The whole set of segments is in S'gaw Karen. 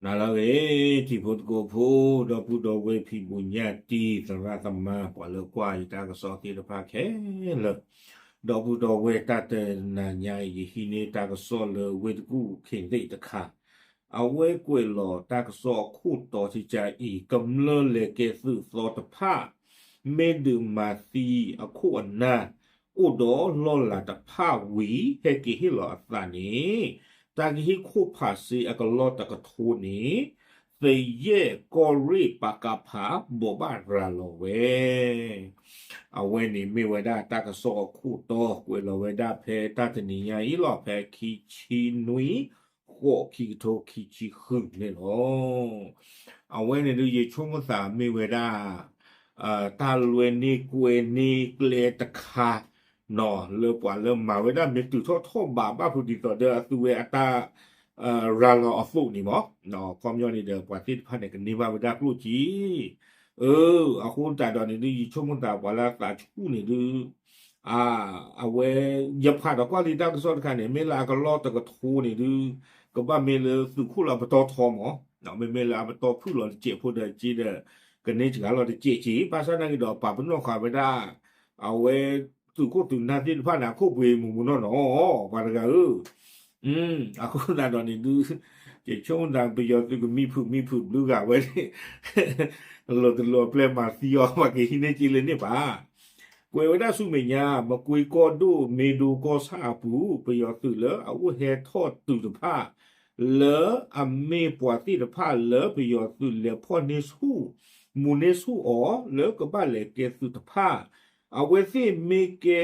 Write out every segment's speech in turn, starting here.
နၤလၢအဂ့ၤ တံၤဖိသကိးဖိ ဒီပုၢ်ဒီဝဲၢ်ဖံးဘူးညၣ်တံၢ် သရၣ်သမါ ပှၤလၢကွၢ်ယတၢ်ကစီၣ်သ့ၣ်တဖၣ်ခဲလၢာ်, ဒီပုၢ်ဒီဝဲၢ်တၢ်တနၤညါအံၤ ယဟံးန့ၢ်တၢ်ကစီၣ်လၢဝ့ၢ်တကူၣ်ခ့ၣ်သ့ၣ်တခါ, အဝဲကွဲးလီၤတၢ်ကစီၣ်အခိၣ်တီစံကၢ်အံၤ ကမျၢၢ်လဲၤကဲသုးသီတဖၣ် မ့ၢ်ဒုးမၤသံအခိၣ်အနၢ် အိၣ်ဒီးလီၢ်လၤတဖၣ်ဝံၤ ဟဲက့ၤဟ့ၣ်လီၤအသးန့ၣ် တၢ်ကဟ့ၣ်ခိၣ်ဖးစ့အကလီၢ်တကထိန့ၣ် သယဲၢ်ကီၢ်ရ့ၣ်ပကဖ ဘိးဘၣ်ရၤလီၤဝဲ အဝဲန့ၣ်မ့ၢ်ဝဲဒၣ်တၢ်ကစီၣ်အခိၣ်တီ ကွဲးလီၤဝဲဒၣ်ဖဲတၢ်တနံၤညါအံၤလီၤ ဖဲခံဆံနွံ ဃိး ခံကထိခံဆံဃုန့ၣ်လီၤ. အဝဲန့ၣ်ဒုးယဆိကမိၣ်သးမ့ၢ်ဝဲဒၣ် တၢ်လွဲန့ၢ်ကွဲန့ၢ်ကျဲတခါ လၢပှၤလၢမၤဝဲဒၣ်မ့ၢ်တုၤထီၣ်ထီၣ်ဘးဘၣ်ဖုးဒ်သိးဒီးအသုဝဲအတၢ် ရၤလီၤအသိးန့ၣ်မး, ခီပညီန့ၣ်ဒီး ပှၤသ့ၣ်တဖၣ်န့ၣ် ကန့ၢ်ဘၣ်ဝဲဒၣ်ကျိၣ်စ့, အဃိသတးဒီးန့ၣ်ဒုး ယဆိကမိၣ်သးပှၤလၢအသးဆူၣ်န့ၣ်ဒုး အဝဲ ယဖးဒီးကွၢ်လံတၢ်ကစီၣ်တခါန့ၣ် မ့ၢ်လၢအကလီၢ်တကထိန့ၣ်ဒုး ကဘၣ်မ့ၢ်လၢသုးခိၣ်လၢအပတီၢ်ထီမး, မ့မ့ၢ်လၢအပတီၢ်ဖုၣ်လီၤတစဲးဖိဒီးက့ဒီး ကန့ၢ်စှၤလီၤတစဲးက့ ဘၣ်ဆၣ်နာ်က့ဒီး ပာ်ပနီၣ်ဃာ်ဝဲဒၣ် အဝဲ သုးခိၣ်သုးနၢ်သ့ၣ်တဖၣ်န့ၣ် အခိၣ်ပှ့ၤမုၢ်မုၢ်နီၢ်နီၢ် ပှၤတဂၤဧၢ, အဃိသတးဒီးန့ၣ်ဒုး ယဆိကမိၣ်သးပယီၤသုးကမံဖုးမံဖုးဘျုးဂၤဝဲန့ၣ် လိၤတလိၤအပျဲၢ်မၤသံအီၤ ပှၤကဟံးန့ၢ်က့လၢန့ၣ်ဘၣ်. ကွဲးဝဲဒၣ်ဆူမဲာ်ညါ မကွ့ကီၢ်ဒိၣ်မ့ၢ်ဒိကီၢ်ဆၣ်အပူၤ ပယီၤသုးလၢအအိၣ်ဟဲထီၣ်တုၤတဖၣ် လၢအမ့ၢ်ပှၤသ့ၣ်တဖၣ်လၢပယီၤသုးလဲၤဖီၣ်န့ၢ်ဆူၣ် မူန့ၢ်ဆူၣ်အီၤလၢကဘၣ်လဲၤကဲသုးတဖၣ် အဝဲသ့ၣ်မ့ၢ်ကဲ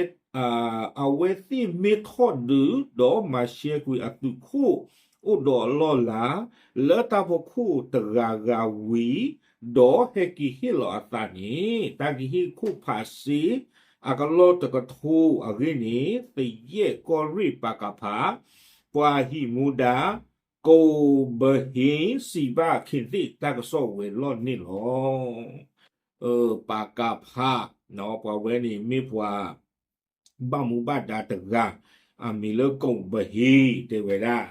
အဝဲသ့ၣ်မ့ၢ်ထီၣ်ဒုး ဒီးမၤရှဲကွံာ်အသုးခိၣ် အိၣ်ဒီးအလီၢ်လၤ လၢတၢ်ဖီခိၣ်တဂၤဂၤဝံၤ ဒီးဟဲက့ၤဟ့ၣ်လီၤအသးန့ၣ် တၢ်ကဟ့ၣ်ခိၣ်ဖးစ့ အကလီၢ်တကထိအဂ့ၢ်န့ၣ် သယဲၢ်ကီၢ်ရ့ၣ်ပကဖ ပှၤဟံးမူဒါ ကိးဘဟ့ စံးဘၣ်ခ့ၣ်သ့ၣ်တၢ်ကစီၣ်ဝဲၤလီၢ်န့ၣ်လီၤ. ပကဖ ပှၤဝဲန့ၣ်မ့ၢ်ပှၤ ဘၣ်မူဘၣ်ဒါတဂၤ အမံၤလၢကိးဘဟ့ တဲဝဲဒၣ်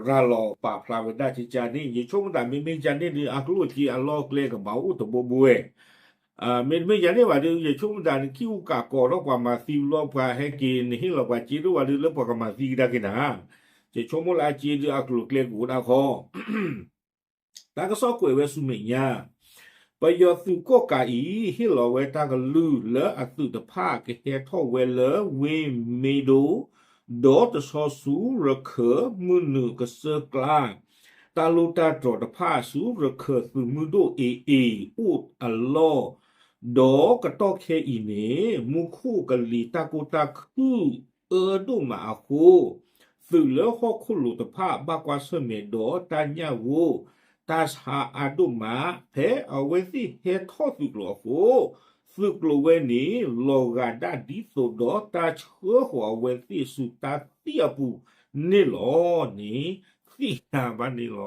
ရၤလီၤပာ်ဖျါဝဲဒၣ်ကကန့ၣ် ယဆိကမိၣ်သးမ့မ့ၢ်ကန့ၣ်ဒုး အကျိၣ်စ့အလီၢ်ကျဲကဘၣ်အိၣ်တဘိဘိဝဲ မ့တမ့ၢ်ယၤန့ၣ်ဘၣ်ဒုး ယဆိကမိၣ်သးနခံဂုၤကးကိးထီၣ်ပှၤမၤသံလီၤပှၤဟဲက့ၤ နဟ့ၣ်လီၤပှၤစ့ဒိၣ်ဝဲဒုး လၢပှၤကမၤသံကဒါက့ၤနၤ, ယဆိကမိၣ်လၢအစ့ဒုးအကျိၤကျဲကအိၣ်ဒၣ်ခီ တၢ်ကစီၣ်ကွဲးဝဲဆူမဲာ်ညါ, ပယီၤသုးကီၣ်ကးအံၤ ဟ့ၣ်လီၤဝဲတၢ်ကလုၢ်လၢအသုးတဖၣ်ကဟဲထီၣ်ဝဲလၢဝ့ၢ်မ့ဒိ, ဒီးတဆီဆူရခၢၣ်မုၢ်နုာ်ကစၢၢ်ကျါ, တၢ်လိၣ်တၢ်တြီၤတဖၣ်ဆူရခၢၣ်သုးမုၢ်ဒိၣ်အ့အ့အိၣ်အလီၢ်, ဒီးကတီၢ်ခဲအံၤန့ၣ် မူခိၣ်ကလံၤတၢ်ကိၢ်တၢ်ခုၣ်အၢဒိၣ်မးအဃိ သုးလၢဟီၣ်ခိၣ်လိၤတဖၣ်ဘၣ်ကွၢ်ဆၢၣ်မဲာ်ဒီးတၢ်ညၣ်ဂိၢ် တၢ်ဆါအါဒိၣ်မး ဖဲအဝဲသ့ၣ်ဟဲထီၣ်သုးကျိၤအဃိ သုးကျိၤဝဲန့ၣ် လီၤဂာ်ဒၣ်ဒ်သိးဒီးတၢ်ဆှၢဃီၤအဝဲသ့ၣ်ဆူတၢ်သံအပူၤန့ၣ်လီၤန့ၣ် သ့ၣ်ညါဘၣ်န့ၣ်လီ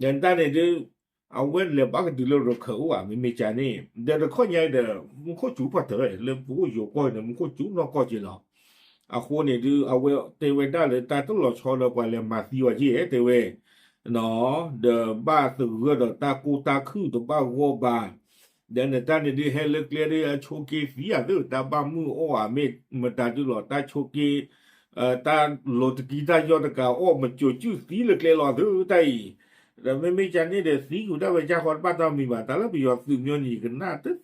ၤ. တၢ်န့ၣ်ဒုး အဝဲလဲၤဘၣ်ကတုၤလၢရခၢၣ်အိၣ်ဧါ မ့မ့ၢ်ကန့ၣ် ဒီးတခီညါဒီး မူခိၣ်စူၤပှၤတၢၢ် လၢပအိၣ်ယိၤကီၢ်န့ၣ် မူခိၣ်စူၤနီၢ်ကီၢ်က့လီၤ. အဃိန့ၣ်ဒုး အဝဲတဲဝဲဒၣ်လၢတၢ်တလီၤဆီလၢပှၤလဲၤမၤသံအီၤက့ တဲဝဲ ဒီးဘၣ်သဂၢၢ်ဒီးတၢ်ကိၢ်တၢ်ခုၣ်တဘၣ်ဂီၢ်ဘၣ် ဒီးနတၢ်န့ၣ်ဒုးဟဲလၢကျဲဒုး အဆိးက့သံအသး တၢ်ဘၣ်မုၢ်အီၣ်ဧါ မ့ၢ်မတၤဒုးလီၤ တၢ်ဆိးက့ တၢ်လိၤတကံတၢ်ယီၢ်တကးအီၣ်မကိၤကုၢ်သံလၢကျဲလီၤသၢတၢ်အံၤ, ဒီးမ့မ့ၢ်ကန့ၣ်ဒီးသံကွံာ်ဒၣ်ဝဲကၢ်ဃီတဘၣ်တၢ်မံၤဘၣ် တၢ်လၢပယီၤသုးမၠိန့ၣ် ယကနၣ်တသ့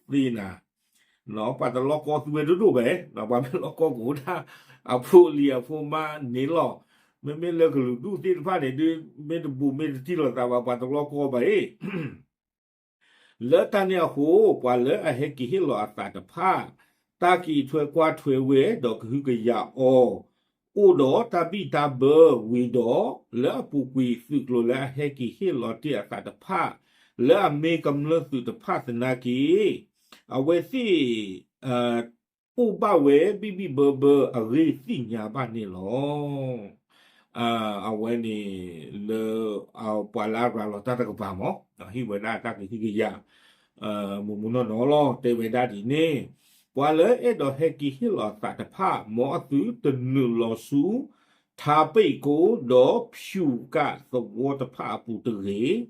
နၤ ပှၤတလီၢ်ကီသုဝဲဒိၣ်ဒိၣ်ဘၣ်, ပှၤမ့ၢ်လီၢ်ကီကအိၣ်ဒၣ် အဖိလံၤအဖိမါန့ၣ်လီၤ. မ့မ့ၢ်လၢကလုာ်ဒူၣ်သ့ၣ်တဖၣ်န့ၣ်ဒုး မ့ၢ်တဘူးမ့ၢ်တထံၣ်လိာ်သးဘၣ် ပှၤတလီၢ်ကီဘၣ်အံၤ လၢတၢ်န့ၣ်အဃိ ပှၤလၢအဟဲက့ၤဟ့ၣ်လီၤအသးတဖၣ် တၢ်ကံးထွဲကွၢ်ထွဲဝဲဒီးကဟုကယာ်အီၤ အိၣ်ဒီးတၢ်ဘံၣ်တၢ်ဘၢဝံၤဒီး လၢအပူၤကွံာ်သုးကျိၤလၢအဟဲက့ၤဟ့ၣ်လီၤတ့ၢ်အသးတဖၣ် လၢအမ့ၢ်ကမျၢၢ်သုးတဖၣ်သနာ်က့ အဝဲသ့ၣ် အိၣ်ဘၣ်ဝဲဘံၣ်ဘံၣ်ဘၢဘၢအဂ့ၢ်သ့ၣ်ညါဘၣ်န့ၣ်လီၤ. အဝဲန့ၣ်လၢ ပှၤလၢအရၤလီၤတၢ်တကပၤမး ဟ့ၣ်ဝဲဒၣ်တၢ်ကဟုကယာ် မုၢ်မုၢ်နီၢ်နီၢ်လီၤ တဲဝဲဒၣ်ဒ်န့ၣ် ပှၤလၢအဲၣ်ဒိးဟဲက့ၤဟ့ၣ်လီၤအသးတဖၣ် မ်အသုတနုာ်လီၤဆူ ထါပ့းကိး ဒီးဖၠူးကးသဝီတဖၣ်အပူၤတဂ့ၤ,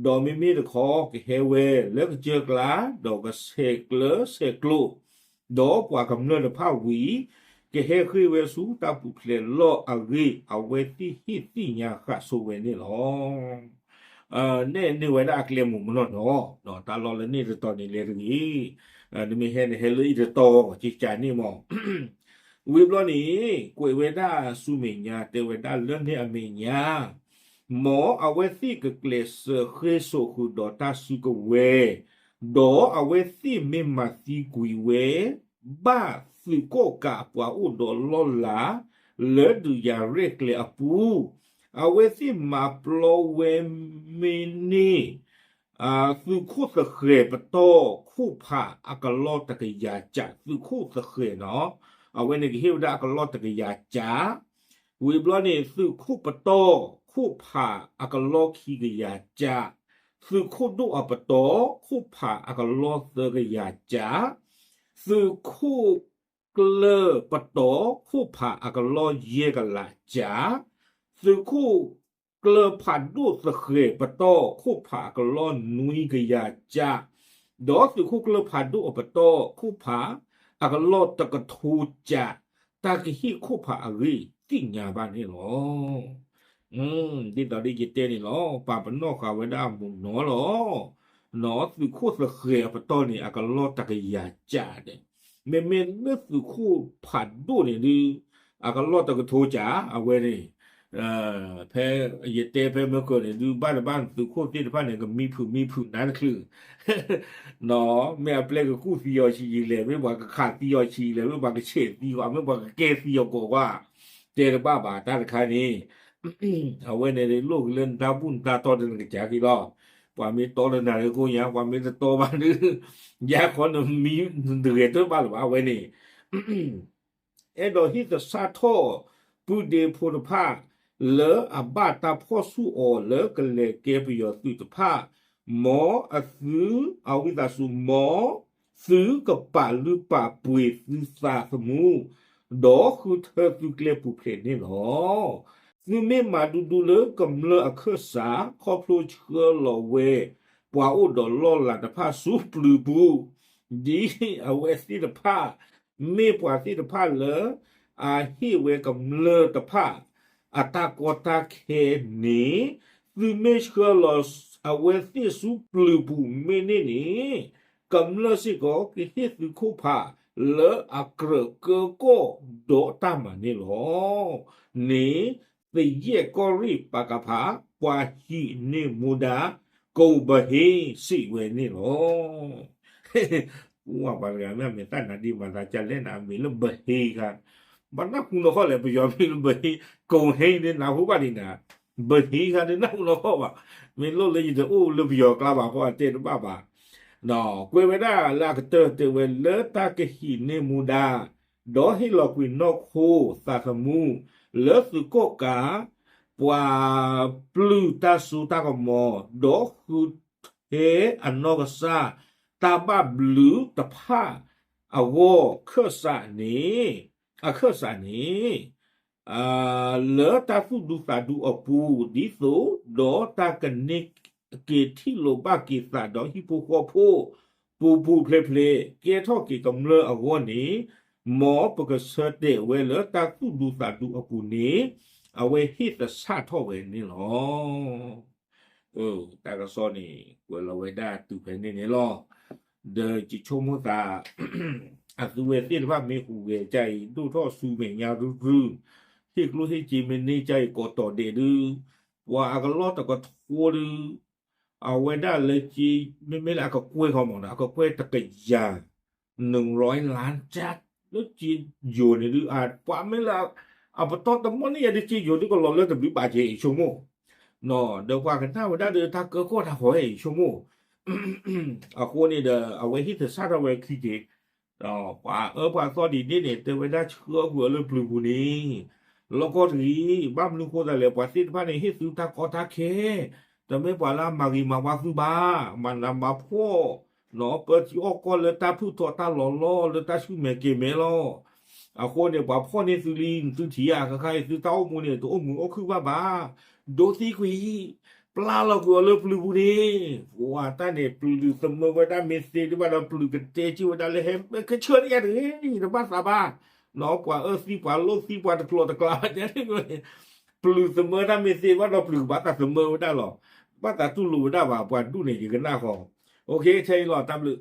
ဒီးမ့မ့ၢ်တခီ ကဟဲဝဲလၢကစၢၢ်ကျါ, ဒီးကဆဲးကျၢဆဲးကျိး, ဒီးပှၤကမျၢၢ်တဖၣ်ဝံၤ, ကဟဲဃ့ၢ်ဝဲဆူတၢ်ပူၤဖျဲးလီၢ်အဂ့ၢ် အဝဲသ့ၣ်ဟ့ၣ်သ့ၣ်ညါဃာ်ဆိဝဲန့ၣ်လီၤ. န့ၣ်န့ၢ်ဝဲဒၣ်အကျဲမုၢ်မနီၢ်နီၢ်, တၢ်လီၢ်လၢန့ၣ်တတီၤန့ၣ်လဲၤတဂ့ၤ, နမ့ၢ်ဟဲန့ၣ်ဟဲလၢအံၤတတီၤ ကကးန့ၣ်မး ဝံၤဘျီန့ၣ် ကွဲးဝဲဒၣ်ဆူမဲာ်ညါ တဲဝဲဒၣ်လၢန့ၣ်အမဲာ်ညါ, မ်အဝဲသ့ၣ်ကကျဲးစၢးဃ့ၢ်စိာ်ဃုာ်ဒီးတၢ်စုကဝဲၤ, ဒီးအဝဲသ့ၣ်မ့ၢ်မၤသံကွံာ်ဝဲ ဘၣ်သုးကီၣ်ကးပှၤအိၣ်ဒီးလီၢ်လၤ လၢဒုးယၤရဲၣ်ကျဲၤအပူၤ, အဝဲသ့ၣ်မၤပျီဝဲမ့ၢ်န့ၢ် သုးခိၣ်သဃဲၤပတီၢ်ခိၣ်ဖးအကလီၢ်တကယၤကး, သုးခိၣ်သဃဲၤနီၤ, အဝဲန့ၣ်ကဟ့ၣ်ဝဲဒၣ်အကလီၢ်တကယၤကး, ဝံၤဘျီန့ၣ် သုးခိၣ်ပတီၢ်ခိၣ်ဖးအကလီၢ်ခံကယၤကး, သုးခိၣ်ဒိၣ်အပတီၢ်ခိၣ်ဖးအကလီၢ်သၢကယၤကး, သုးခိၣ်ကျၢၢ်ပတီၢ်ခိၣ်ဖးအကလီၢ်ယဲၢ်ကလးကး, သုးခိၣ်ကျၢၢ်ဖးဒိၣ်သဃဲၤပတီၢ်ခိၣ်ဖးအကလီၢ်နွံကယၤကး, ဒီးသုးခိၣ်ကျၢၢ်ဖးဒိၣ်အပတီၢ်ခိၣ်ဖးအကလီၢ်တကထိကး, တၢ်ကဟ့ၣ်ခိၣ်ဖးအဂ့ၢ်သ့ၣ်ညါဘၣ်န့ၣ်လီၤ. ဒ်သိးဒ်ယတဲန့ၣ်လီၤ, ပာ်ပနီၣ်ဃာ်ဝဲဒၣ်အမုၢ်နီၤလီၤ. နီၤ သုးခိၣ်သဃဲၤအပတီၢ်န့ၣ် အကလီၢ်တကယၤကးဒီး, မ့မ့ၢ်လၢသုးခိၣ်ဖးဒိၣ်န့ၣ်ဒုး အကလီၢ်တကထိကး, အဝဲန့ၣ် ဖဲယတဲဖဲမ့ၢ်ကၢၢ်န့ၣ်ဒုး ဘၣ်တဘၣ်သုးခိၣ်သ့ၣ်တဖၣ်န့ၣ် ကမံဖုးမံဖုးနါတချုး နီၤ မ့ၢ်အပျဲၢ်ကကူၣ်သံအီၤဆံးယံာ်လဲၣ်, မ့ၢ်ပှၤကခးသံအီၤဆံးလဲၣ်, မ့ၢ်ပှၤကဆဲးသံအီၤ, မ့ၢ်ပှၤကကဲသံအီၤကိးကွၢ်, တဲတဘၣ်ဘၣ်တၢ်တခါန့ၣ်, အဝဲန့ၣ်လိၣ်က့ၤလၢနတၢ်ဘူၣ်နတၢ်တီၢ်ဒီးနကစၢ်က့ၤလီၤ. ပှၤမ့ၢ်တီလၢနၤလၢကိးညါ, ပှၤမ့ၢ်တတီဘၣ်ဒုး, ယၤခီနမံနတဂဲၤတဘၣ်လၢၤဘၣ် အဝဲန့ၣ် အဲၣ်ဒိးဟ့ၣ်သဆၣ်ထီၣ် ပုၢ်ဒ့ဖိတဖၣ် လၢအဘၣ်တၢ်ဖီၣ်ဆူၣ်အီၤလၢကလဲၤကဲပယီၤသုးတဖၣ်, မ်အသု အဝံသးစူၤ မ်သုကပာ်လုၢ်ပာ်ပှ့ၤသုသးသမူ, ဒီးဃုထၢသုကျဲပူၤဖျဲးန့ၣ်လီၤ. သုမ့ၢ်မၤဒူဒူလၢကမျၢၢ်အခၢၣ်စး ခီဖျိဆှၢလီၤဝဲ ပှၤအိၣ်ဒီးလီၢ်လၤတဖၣ်ဆူပျုၤပူၤ, ဒ်အဝဲသ့ၣ်တဖၣ် မ့ၢ်ပှၤသ့ၣ်တဖၣ်လၢ အဟ့ၣ်ဝဲကမျၢၢ်တဖၣ် အတၢ်ကီတၢ်ခဲန့ၣ်, သုမ့ၢ်ဆှၢလီၤအဝဲသ့ၣ်ဆူပျုၤပူၤမ့ၢ်န့ၢ်န့ၣ်, ကမျၢၢ်စ့ၢ်ကီးကဟ့ၣ်သုးခိၣ်ဖးလၢအကြၢးကၢကီၢ်ဒီးတၢ်မၤန့ၣ်လီၤ. န့ၣ် သယဲၢ်ကီၢ်ရ့ၣ်ပၤကဖး ပှၤဟံးန့ၢ်မူဒါ ကိးဘဟ့စံးဝဲန့ၣ်လီၤ. ပှၤပှၤတဂၤမ့ၢ်အမဲာ်သၣ်နါဒံးမၤသးဒ်လဲၣ်န့ၣ် အမံၤလၢဘဟ့ခါ, ဘၣ်နၢ်ဟူနီၢ်ခီၣ်လဲၣ် ပယီၤမံၤလၢဘဟ့, ကိးဟ့န့ၣ် နၢ်ဟူဘၣ်ဒံးနၤ, ဘဟ့ခါန့ၣ် နၢ်ဟူနီၢ်ခီၣ်ဘၣ်, မ့ၢ်လိၣ်လၢယတအိၣ်လၢပယီၤကျါဘၣ်ဃီ အတဲတဘၣ်ဘၣ် ကွဲးဝဲဒၣ်လၢအကတၢၢ်တဲဝဲလၢတၢ်ကဟံးန့ၢ်မူဒါ ဒီးဟ့ၣ်လီၤကွံာ်နီၢ်ခိသးသမူ လၢသုးကီၣ်ကး ပှၤပျုၢ်တၢ်စိတၢ်ကမီၤ ဒီးဃုထၢအနီၢ်ကစၢ် တၢ်ဘၣ်ဘျုးတဖၣ်အဂီၢ် ခၢၣ်စးန့ၣ်, အခၢၣ်စးန့ၣ် လၢတၢ်သူၣ်ဒူသးဒူအပူၤ ဒ်သိးဒီးတၢ်ကန့ၢ်က့ၤထံၣ်လိာ်ဘၣ်က့ၤသးဒီးဟံၣ်ဖိဃီဖိ ပူၤပူၤဖျဲးဖျဲး ကဲထီၣ်က့ၤကမျၢၢ်အဂီၢ်န့ၣ်, မ်ပကဆၢတဲာ်ဝဲလၢတၢ်သူၣ်ဒူသးဒူအပူၤန့ၣ် အဝဲဟ့ၣ်သဆၣ်ထီၣ်ဝဲန့ၣ်လီၤ. တၢ်ကစီၣ်န့ၣ် ကွဲးလီၤဝဲဒၣ်တုၤဖဲန့ၣ်န့ၣ်လီၤ. ဒီးယဆိကမိၣ်သး အသုဝဲသ့ၣ်တဖၣ်မ့ၢ်ဟူးဂဲၤကၢ်အံၤ ဒိၣ်ထီၣ်ဆူမဲာ်ညါရုၢ်ရုၢ်, ဟ့ၣ်ကျိၣ်ဟ့ၣ်စ့မ့ၢ်န့ၢ်ကၢ်အံၤကိးတီၤဒဲးဒုး, ပှၤအကလီၢ်တကထိဒုး, အဝဲဒၣ်လၢက့, မ့မ့ၢ်လၢအကကွဲၢ်ခီမီၤဒီး အကကွဲၢ်တကယၤ နုၢ်ရီလါကၢ် လၢက့ယိၤန့ၣ်ဒုး, ပှၤမ့ၢ်လၢ အပတီၢ်တမီၢ်န့ၣ်ယၤဒုး က့ယိၤဒုးကလီၤလၢတဘျုးဘၣ်က့ၤအံၤဆိကမိၣ်, ဒီးပှၤကနၣ်ဝဲဒၣ်ဒီးတၢ်ကၢကီၢ်တၢ်ဃီၤအံၤဆိကမိၣ် အဃိန့ၣ်ဒီး အဝဲဟ့ၣ်သဆၣ်ထီၣ်ဝဲခံက့ၤ, ဒီးပှၤအၢပှၤသီဒ်န့ၣ်န့ၣ် တဲဝဲဒၣ်ဆှၢကွံာ်အီၤလၢပျုၤပူၤန့ၣ်, လီၢ်ကီၢ်တဂ့ၤ, ဘၣ်မနုၤဃိသတးလဲၣ် ပှၤသ့ၣ်တဖၣ်န့ၣ် ဟ့ၣ်သုတၢ်ကီတၢ်ခဲ, တမ့ၢ်ပှၤလၢအမၤဂ့ၤမၤဝါသုဘၣ်, မၤနးမၤဖှီၣ်, နီၢ်ပၢထံအီၣ်ကီၢ်လၢတၢ်ဖုၣ်ထီၣ်တၢ်လီၤလီၢ် လၢတၢ်ဆူၣ်မဲာ်ကဲၤမဲာ်လီၤ. အဃိန့ၣ် ပှၤဖီၣ်န့ၢ်သုလံ သုထံၣ်ဧါ ခဲခါအံၤ သုတၢ်အိၣ်မူန့ၣ် တအိၣ်မုာ်အိၣ်ခုၣ်ဘၣ်ဘၣ်. ဒိသံကွံာ်, ပျၢ်လီၤကွံာ်အီၤလၢပျုၤပူၤန့ၣ်, ပှၤတၢ်န့ၣ် ပျုၤသမၢဝဲဒၣ်မ့ၢ်သ့ဒံးဘၣ်ဒီး ပျုၤကတဲစ့ၢ်ဝဲဒၣ်လၢ ဟဲကဆၢန့ၢ်ယၤတဂ့ၤ ယတဘၣ်သးဘၣ်, နီၢ် ပှၤအၢသံ ပှၤလိၣ်သံ ပှၤတကျိၤတကျါ ပျုၤသမၢတၢ်မ့ၢ်သ့ဘၣ်ဒီး ပျုၤကဘၣ်သးသမၢဝဲဒၣ်လီၤ. ဘၣ်သးတူၢ်လိာ်ဝဲဒၣ်ဘၣ် ပှၤဒူၣ်န့ၣ် ယကနၣ်ဃီ. ခဲအံၤလီၤ တၢ်ဘျုး